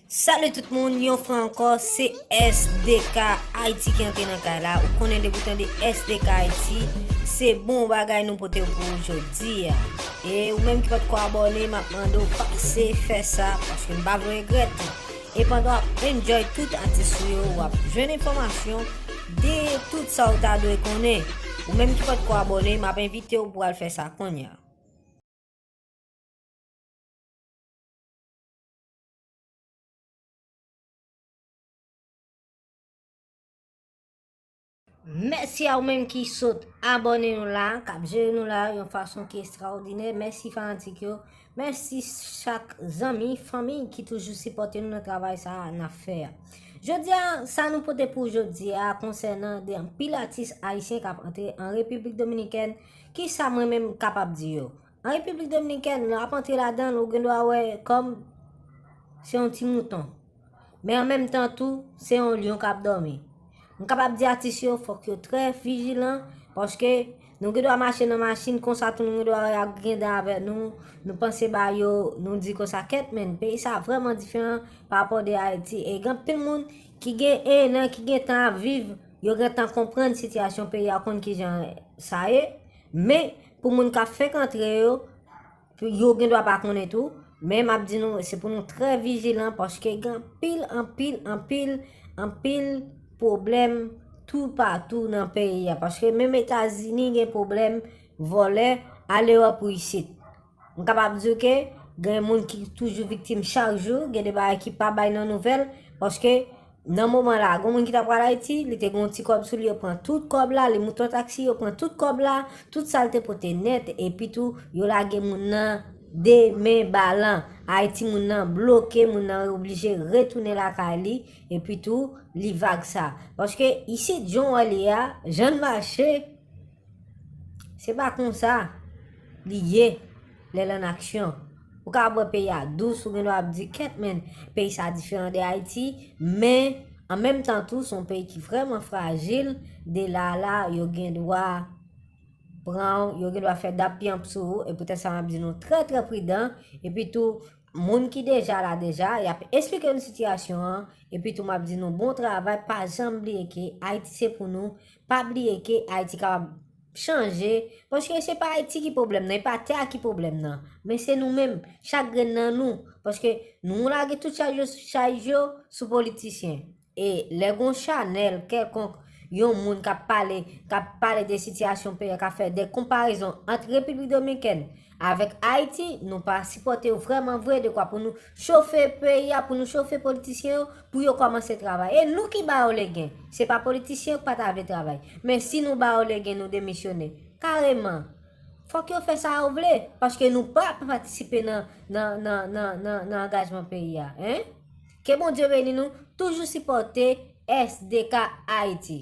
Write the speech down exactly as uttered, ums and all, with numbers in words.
Salut tout moun, yon fwa ankò, se S D K Haïti ki antre nan kay la. Ou konnen depi w tande S D K Haïti, se bon bagay nou pote pou ou jodi a. E ou menm ki potko abòne, m ap mande w pase fè sa, paske m pa vle w regrèt. E pandan w ap enjoy tout atis ou yo, w ap jwenn enfòmasyon de tout sa w ta dwe konnen. Ou menm ki potko abòne, m ap envite w pou w al fè sa kounye a. Mèsi a ou menm ki sot abòne nou la, k ap jere nou la yon fason ki estrawòdinè. Mèsi fanatik yo. Mèsi chak zanmi, fanmi ki toujou sipòte nou nan travay sa a n ap fè a. Jodi a, sa nou pote pou jodi a konsènan de anpil atis ayisyen k ap antre an Repiblik Dominikèn, kisa mwen menm m kapab di yo? An Repiblik Dominikèn, lè w ap antre ladan l, ou gen dwa wè kòm se yon ti mouton. Men an menm tan tou, se yon lyon k ap dòmi. M kapab di atis yo, fòk yo trè vijilan, paske nou gen dwa mache nan machin, konsa tou nou gen dwa wè y ap griyen dan avè nou, nou panse ba yo, nou di konsa kèt, men peyi sa vrèman diferan pa rapò de Ayiti. E gen anpil moun ki gen en an, ki gen tan ap viv, yo gen tan konprann sitiyasyon peyi a, konn kijan sa ye. Men, pou moun k ap fenk antre yo, pou yo gen dwa pa konnen tou, men m ap di nou, se pou nou trè vijilan, paske gen anpil, anpil, anpil, anpil pwoblèm toupatou nan peyi a. Paske menm Etazini gen pwoblèm vòlè, ale wè pou isit. M kapab di w ke gen moun ki toujou viktim chak jou, gen de bagay ki pa bay nan nouvèl, paske nan moman la, gen moun ki ta pral Ayiti, li te gen yon ti kòb sou li, yo pran tout kòb la, li moute yon taksi, yo pran tout kòb la, tout sa l te pote nèt, epi tou, yo lage moun nan de men balan. Ayiti, moun nan bloke, moun nan oblije retounen lakay li, epi tou, li vag sa. Paske isit, jan w wè li a, jan l mache, se pa konsa li ye lè l an aksyon. Ou ka wè peyi a dous, ou gen dwa ap di, kèt, men, peyi sa diferan de Ayiti, men an menm tan tou, se yon peyi ki vrèman frajil. De la a la, yo gen dwa pran w, yo gen dwa fè dap pyanp sou ou, e poutèt sa m ap di nou trè, trè pridan. Epi tou, moun ki deja la deja, y ap esplike nou sitiyasyon an, epi tou m ap di nou bon travay, pa janm bliye ke Ayiti se pou nou, pa bliye ke Ayiti kapab chanje, paske se pa Ayiti ki pwoblèm nan, e pa tè a ki pwoblèm nan, men se nou menm, chak grenn nan nou, paske nou lage tout chaj yo, chaj yo sou politisyen. E lè gon chanèl kèlkonk, yon moun k ap pale, k ap pale de sitiyasyon peyi a, k ap fè de konparezon ant Repiblik Dominikèn avèk Ayiti, nou pa sipòte yo vrèman vre, dekwa pou nou chofe peyi a, pou nou chofe politisyen yo, pou yo kòmanse travay. E nou ki ba yo legen, se pa politisyen yo k pa ta vle travay. Men si nou ba yo legen, nou demisyone. Kareman, fòk yo fè sa yo vle, paske nou pa patisipe nan, nan, nan, nan, nan, nan angajman peyi a, en. Ke Bondye beni nou, toujou sipòte S D K Ayiti.